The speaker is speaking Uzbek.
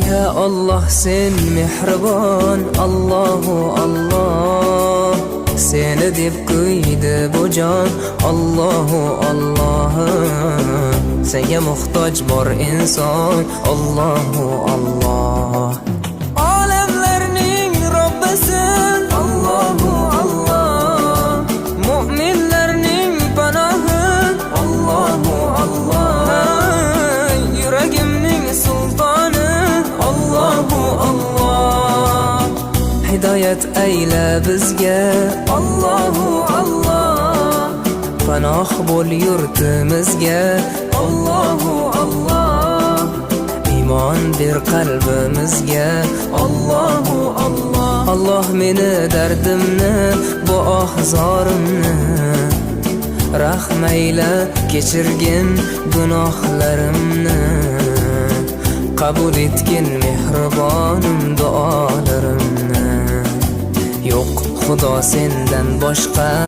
Ya Alloh, sen mehribon, Allohu Alloh. Seni deb kuydi bu jon, Allohu Alloh. Senga muhtoj bor inson, Allohu Alloh. Olamlarning Robbisi, Allohu Alloh. Mu'minlarning panohi, Allohu Alloh. Yuragimning sultoni, Allohu Alloh. Hidoyat ayla bizga, Allohu Alloh. Panoh bo'l yurtimizga, Allohu Alloh. Iymon ber qalbimizga, Allohu Alloh. Alloh, meni dardimni, bu oh zorimni rahm ayla, kechirgin gunohlarimni. Qabul etgin, mehribonim, duolarimni. Yo'q xudo sendan boshqa.